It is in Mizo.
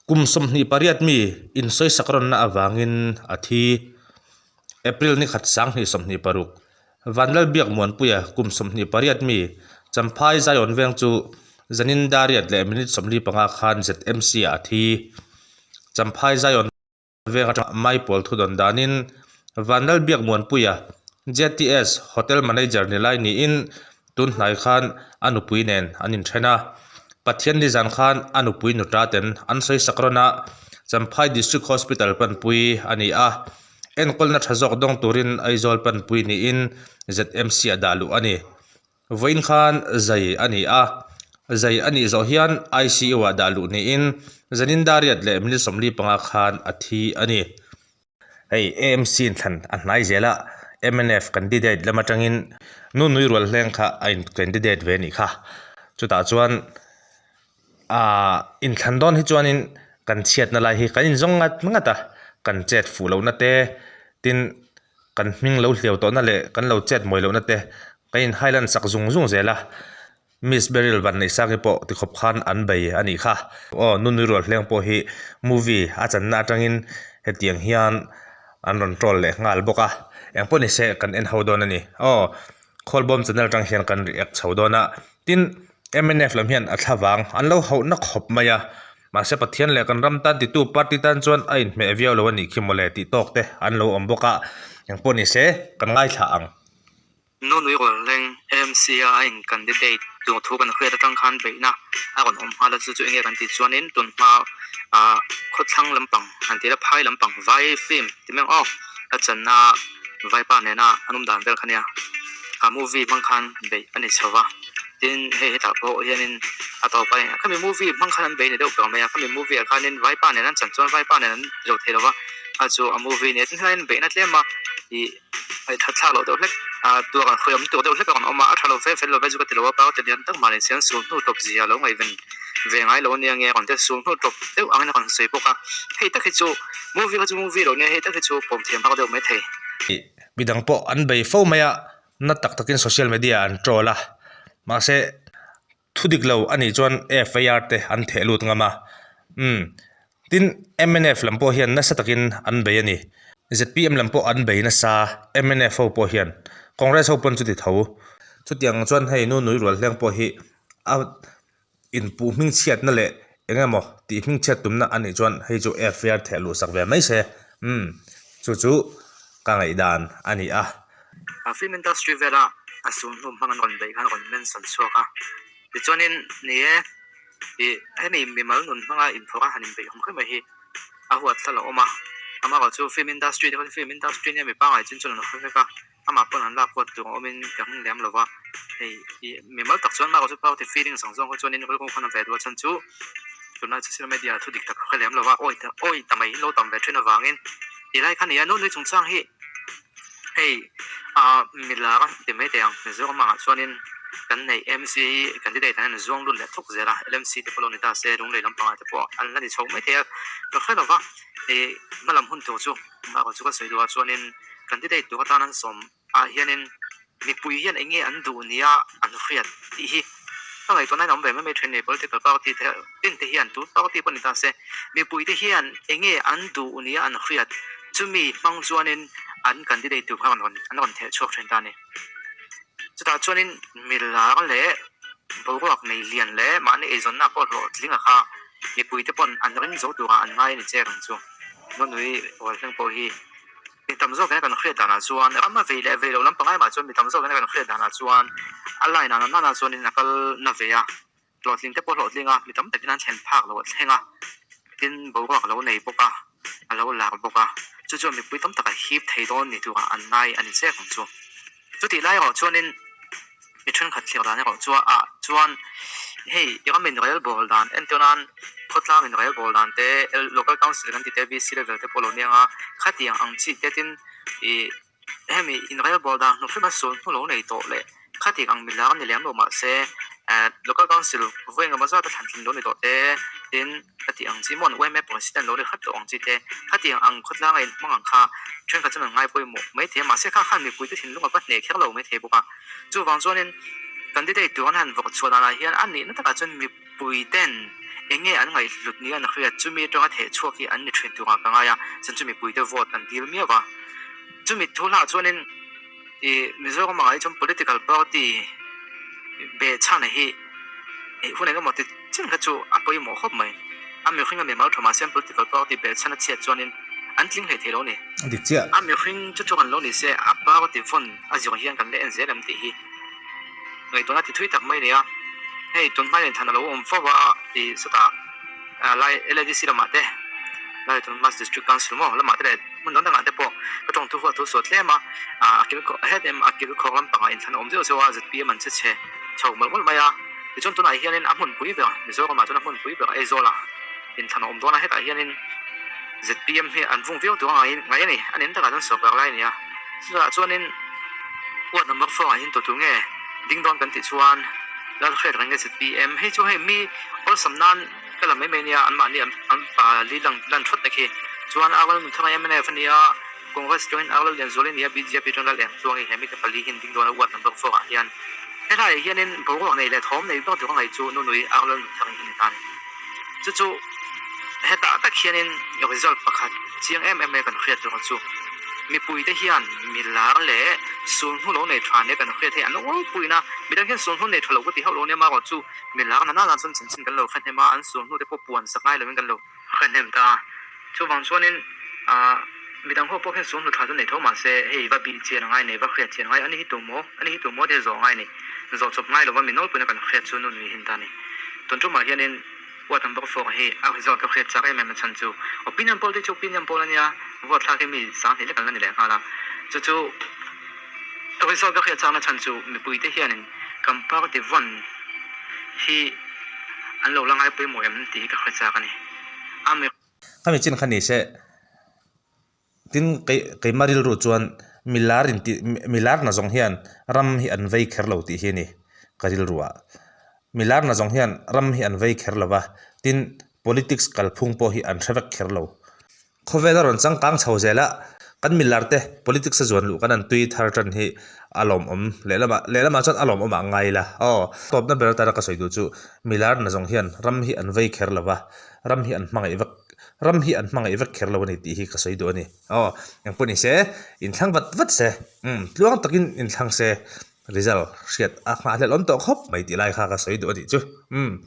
Kum 28 mi insawisak rawnna avangin a thi. April ni khat 2026, Vanlalbiak Muanpuia kum 28 mi Champhai Zion Veng chu zanin dar riat leh minute 45 khan ZMC-ah a thi. Champhai Zion Veng atanga Maipawl thudawn danin Vanlalbiak Muanpuia JTS Hotel Manager ni lai niin tun hnai khan a nupui nen an inthen a. Pathian nizan khan a nupui nuta ten an sawi sak rawn a, Champhai District Hospital panpui a ni a. Enkawlna tha zawk dawng turin Aizawl panpui niin ZMC a dah luh a ni. Vawiin khan zai a ni a, zai a nih zawh hian ICU ah dah luh niin zanin dar riat leh minute 45 khan a thi a ni. Hei AMC inthlan a hnai zel a, mnf candidate lam atangin nu nui rual hleng kha a in candidate ve a nih kha. Chutah chuan aaa inthlan dawn hi chuanin kan chhiatna lai hi kan inzawng ngat ngat a, kan chet fuh lohna te tin kan hming lo hliau tawhna leh kan lo chet mawi lohna te kan in highland sak zung zung zel a, Miss Beryl Vanneihsaki pawh tikhawp khan an bei a nih kha. Aw Nunui Rual Hleng pawh hi movie a channa atangin hetiang hian an rawn troll leh nghal bawk a, engpawh ni se kan en ho dawn a ni. Aw Khawlbawm channel atang hian kan react chho dawn a, tin mnf lam hian a thlavang an lo hauhna khawp mai a, Mahse Pathian leh kan ram tan titu party tan chuan a inhmeh viau lo a nih khi mawle tih tawk te an lo awm bawk a, engpawh ni se kan ngaithla ang. Nu nui rawn reng AMC a a in candidate tur thu kan hriat atang khan beihna a rawn awm nghal a, chu chu enge kan tih chuanin tun hma ah khawthlang lampang han tih la phai lampang vai film ti mai ang aw a channa vaipa nena an awm dan vel kha nia a movie hmang khan beih a ni chho va. Tin, hei hetah pawh hianin a tawp a ni. Khami movie hmang khan an bei ni deuh ber mai a, khami movie ah khanin vaipa nen an chan chuan vaipa nen an zo thei lo va, a chu a movie nia tin helaiin beihna tlem a ih ngaihthat thlak loh deuh hlek a tuar an hawihawm tur deuh hlek a rawn awm a, a tha lo ve fel lo ve chu ka ti lo a, party lian tak mahni siam sul hnu tawp zia lo ngaihven ve ngai lo ania nge a rawn ti a, sul hnu tawp deuh angin a rawn sawi bawk a, hei tak hi chu movie kha chu movie lo nia hei tak hi chu pawm thiam har deuh maithei. Midang pawh an bei fo mai a. Na tak takin social media an troll a, mahse thu dik lo a nih chuan FIR te an theh lut ngam a, umm tin mnf lam pawh hian nasa takin an bei a ni, zpm lam pawh an bei nasa mnf ho pawh hian Congress ho pawn chuti tho, chutiang chuan hei nu nui rual hleng pawh hi a. Inpuh hmingchhiatna leh eng emaw tih hmingchhiat tumna a nih chuan hei chu FIR theh luh sak ve mai se, umm chu chu ka ngaihdan a ni a. A film industry vela a sul hnu hmang an rawn beih khan a rawn mention chhuak a, tichuanin ni e ih hemi mimal nun hmanga inphawrh a han inbeih hum hrim mai hi a huat thla lo awm a, amaherawhchu film industry te kha film industry nia mi pangngai chin chuan an hre vek a. Amah pawn han lak huat tur a awmin ka ring lem lo va, hei ih mimal tak chuan Mark chu party feelings ang zawng kha chuanin rilru khan a ve duh a chhan chu tunlai social media ah thu dik tak ka hre lem lo va, awi ta awi ta mai hi lo tam ve thin avangin ti lai kha nia nunui chungchang hi hei ah milar a ti mai thei ang Mizoram ah chuanin kan neih MC hi candidate an han zuang lut leh thawk zel a LMC te pawh lo ni ta se Lunglei lampangah te pawh an la ni chho mai thei a ka hre lo va ih hmalam hun tur chu Mark chu ka sawi duh ah chuanin. Candidate tur atan an sawm ah hianin mipui hian eng nge an duh nia an hriat tih hi ka ngaihtuahna in a awm ve mai mai thin a ni. Political party te tin te hian tu party pawh ni ta se mipui te hian eng nge an duh nia an hriat chumi hmang chuanin an candidate tur kha an rawn an rawn theh chhuak thin ta a ni. Chutah chuanin milar leh boruak nei lian leh mahni eizawnna pawh hlawhtling a kha mipui te pawn an ring zo turah an ngai a ni che reng chu. Nunui Rualhleng pawh hi. Mi tam zawk ina kan hriat danah chuan ram a vei leh vei loh lam pangai mah chuan mi tam zawk ina kan hriat danah chuan a line ah nana chuanin a kal na ve a, hlawhtling te pawh hlawhtling a, mi tam takin an thlen phak loh a thleng a, tin boruak a lo nei bawk a, a lo lar bawk a, chu chuan mipui tam tak a hip thei dawn ni turah an ngai a ni zek ang chu. Chutih lai erawh chuanin mi thenkhat thlir dan erawh chu ah chuan hei i ram inrel bawl dan entir nan khawtlang inrel bawl dan te local council kan tih te VC level te pawh lo nia nga khatiang ang chi te tin ih hemi inrel bawl dan hnu hrim a sul hnu lo nei tawh leh khatiang ang milar a ni lem lo mahse. Local council vawi engemaw zat a thlan tling lo ni tawh te, tin ka tih ang chi maw an yma president lo ni hrep tawh ang chi te, khatiang ang khawtlang a inhmang ang kha thenkhat chuan an ngai pawimawh maithei a, mahse kha khan mipuite thinlung a va hneh kher lo maithei bawk a. Chuvang chuanin candidate tur an han vawk chhuah danah hian a nihna takah chuan mipuiten eng nge an ngaihhlut ni an hriat chumi atanga theh chhuak hi an ni thin turah ka ngai a, chuan chu mipuite vote an dil miau va. Chumi thu hlah chuanin ih Mizoram ah hi chuan political party behchhan hi ih hun engemaw ti chin kha chu a pawimawh khawp mai. A mihring a mimal tha mahse political party behchhan a chhiat chuanin an tling hlei thei lo a ni. Dik chiah. A mihring chu chu kan lo ni se a party vawn a zir hian kan la en zel em tih hi ngaihtuahna ti thui tak mai a ni a. Hei tun hma inthlan a lo awm fo a tih sawtah lai LADC lamah te lai tun Mas District Council maw lamah te leh hmun dang dangah te pawh ka tawng thu huat thu suat tlem a a kil het em a kil khawk lampangah inthlan a awm zeuh zeuh a zpm an che chhe chho mawlh mawlh mai a tichuan tunah hianin a hmunpui ber Mizoramah chuan a hmunpui ber Aizawl ah inthlan a awm dawn a hetah hianin zpm hi an vung viau tur a ngaiin ngai a ni a nen takah chuan sawrkar lai a ni a chutah chuanin ward number four ah hian tu tu nge ding dawn kan tih chuan Lalhriat reng nge zpm hei chu hei mi awlsam nan ka la mai mai nia anmahni an an pa li lang lan thawt na khi chuan Arlal Nunthanga mnf a nia Congress chuan Arlal Lianzual a nia bjp chuan Lal Eng Chuangi he mite pali hi an ding dawn a ward number four ah hian helaiah hianin boruak nei leh thawm nei ber tur a ngaih chu Nunui Arlal Nunthanga hi a ni ta a ni. Chu chu hetah tak hianin result pakhat chiang em em mai kan hriat tur chu mipuite hian milar leh sulhnu lo nei tha nia kan hriat hei an awlpuiin a, midang hian sulhnu nei tha lo ka ti hauh lo nia marawh chu milar nana nan chuan chanchin kan lo hre hnem a, an sulhnu te pawh puan sak ngai lovin kan lo hre hnem ta a, chuvang chuanin ah midang ho pawh hian sulhnu tha chu nei tho mahse hei va bih chian a ngai nei va hriat chian a ngai ani hi tu maw ani hi tu maw te zawh a ngai nei zawh chawp ngai lova mi nawlpuiin a kan hriat chu nu nui hin ta a ni. Tun tumah hianin vote an bawk fawk hi a result ka hriat chak em em a chhan chu opinion poll te chu opinion poll a nia, vote thlak hi mi 2000 lek an la ni leh nghal a, chu chu result ka hriat chak na chhan chu mipui te hianin kan party vawn hi an lo la ngai pawimawh em tih hi ka hre chak a ni. Amen. Khami chin kha ni se Tin, keimah rilru chuan milar intih milar na zawng hian ram hi an vei kher lo tih hi a ni ka rilruah. Milar na zawng hian ram hi an vei kher lo va, tin politics kalphung pawh hi an hre vek kher lo. Khawvel a rawn changkang chho zel a, kan milar te politics a zuan luh kan an tui thar tan hi a lawmawm lehlamah lehlamah chuan a lawmawm ah ngai ila aw. Tawpna ber atana ka sawi duh chu milar na zawng hian ram hi an vei kher lo va, ram hi an hmangaih vek Ram hi an hmangaih vek kher lo a ni tih hi ka sawi duh a ni. Aw, engpawh ni se, inthlang vat vat se, umm, tluang takin inthlang se, result hriat a nghahhlelh awm tawh khawp mai tih lai kha ka sawi duh a nih chu. Umm.